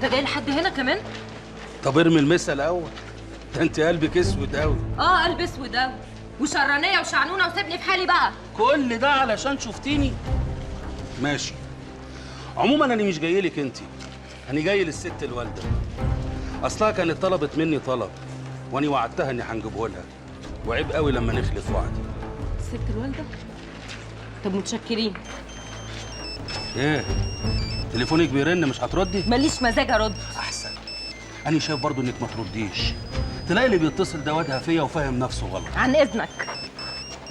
انت جاي لحد هنا كمان؟ طب ارمي المسا الاول، ده انت قلبك اسود قوي. اه قلب اسود قوي وشرانيه وشعنونه، وسيبني في حالي بقى. كل ده علشان شفتيني؟ ماشي. عموما انا مش جاي لك انت، انا جاي للست الوالدة. اصلها كانت طلبت مني طلب واني وعدتها اني هنجيبه لها، وعيب قوي لما نخلف وعدي. الست الوالدة؟ طب متشكرين. ايه؟ تليفونك بيرن، مش هتردي؟ ماليش مزاج ارد. احسن. انا شايف برضو انك ما ترديش، تلاقي اللي بيتصل ده وادها فيا وفاهم نفسه غلط. عن اذنك.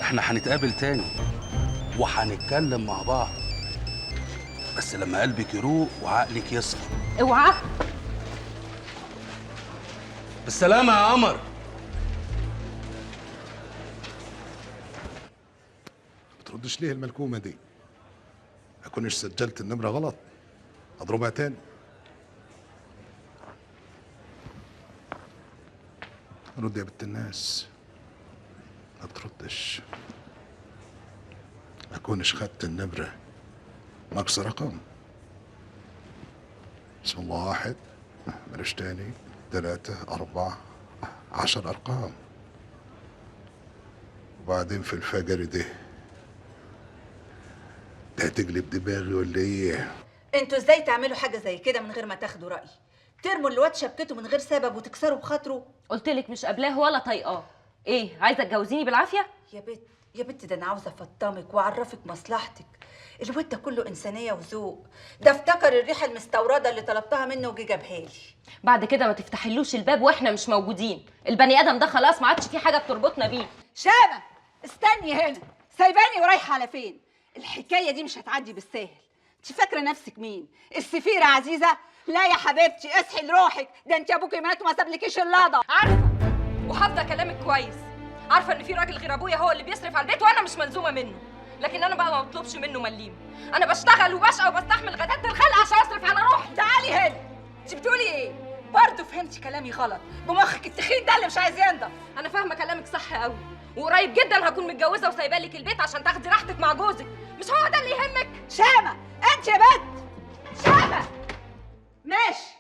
احنا هنتقابل تاني وهنتكلم مع بعض، بس لما قلبك يروق وعقلك يصفى. اوعى. بالسلامة يا قمر. بتردش ليه الملكومة دي؟ أكونش سجلت النمرة غلط؟ أضربها تاني. رد يا بنت الناس. ما بتردش. أكونش خدت النمرة ناقص رقم. بسم الله، 1 بلاش تاني، 3 4 10 أرقام. وبعدين في الفجر ده هتقلب دماغي ولا ايه؟ انتوا ازاي تعملوا حاجة زي كده من غير ما تاخدوا رايي؟ ترموا الواد شبكته من غير سبب وتكسروا بخاطره؟ قلت لك مش قابلاه ولا طايقاه. ايه، عايزه تجوزيني بالعافية؟ يا بت يا بت، ده انا عاوزه افطمك واعرفك مصلحتك. الواد ده كله انسانيه وذوق، ده افتكر الريحة المستورده اللي طلبتها منه وجي جابها لي. بعد كده ما تفتحلوش الباب واحنا مش موجودين. البني ادم ده خلاص ما عادش في حاجة بتربطنا بيه. شامة استني هنا، سايباني ورايحه على فين؟ الحكاية دي مش هتعدي بالساهل. انت فاكره نفسك مين؟ السفيره عزيزه؟ لا يا حبيبتي، اصحي لروحك، ده انت ابوكي مات وما سابلكيش اللضا. عارفه وحافظه كلامك كويس، عارفه ان في راجل غير ابويا هو اللي بيصرف على البيت وانا مش ملزومه منه، لكن انا بقى ما بطلبش منه مليم. انا بشتغل وبشقى وبستحمل غدات الخلق عشان اصرف على روحي. تعالي هنا، انت بتقولي ايه؟ برضه فهمتي كلامي غلط بمخك التخين ده اللي مش عايز ينضف. انا فاهمه كلامك صح قوي، وقريب جدا هكون متجوزة وسايبه لك البيت عشان تاخدي راحتك مع جوزك. مش هو ده اللي يهمك؟ شامة انت يا بنت، شامة. ماشي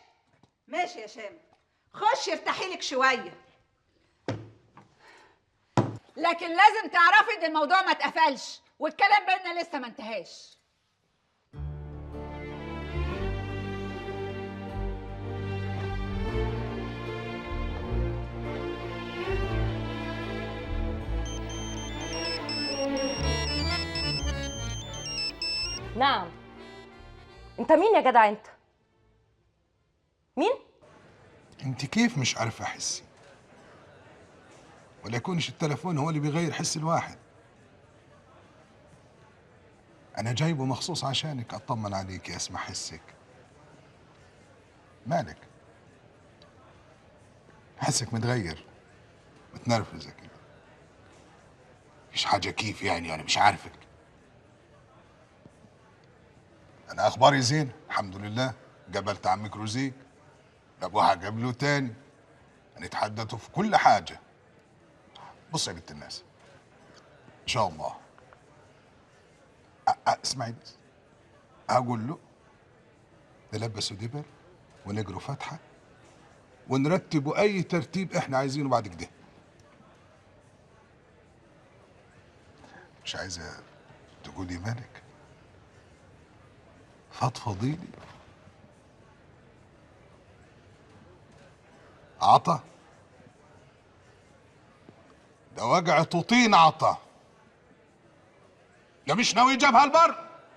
ماشي يا شامة، خشي ارتاحي لك شوية، لكن لازم تعرفي ان الموضوع ما اتقفلش والكلام بينا لسه ما انتهاش. نعم. انت مين يا جدع؟ انت مين؟ انت كيف مش عارفه حسي؟ ولا يكونش التلفون هو اللي بيغير حس الواحد. انا جايبه مخصوص عشانك اطمن عليك، اسمع حسك. مالك؟ حسك متغير، متنرفزه كده. مفيش حاجة كيف يعني؟ انا مش عارفك. أنا أخباري زين الحمد لله، قابلت عمك روزيك، أبوها قابله تاني، هنتحدثوا في كل حاجة. بص يا بنت الناس، إن شاء الله اسمعي بس، هقول له نلبسه دبل ونجروا فاتحة ونرتبوا أي ترتيب إحنا عايزينه بعد كده. مش عايزة تقولي مالك؟ فضفضيلي. عطا ده وجع طوطين، عطا ده مش ناوي يجيبها البر.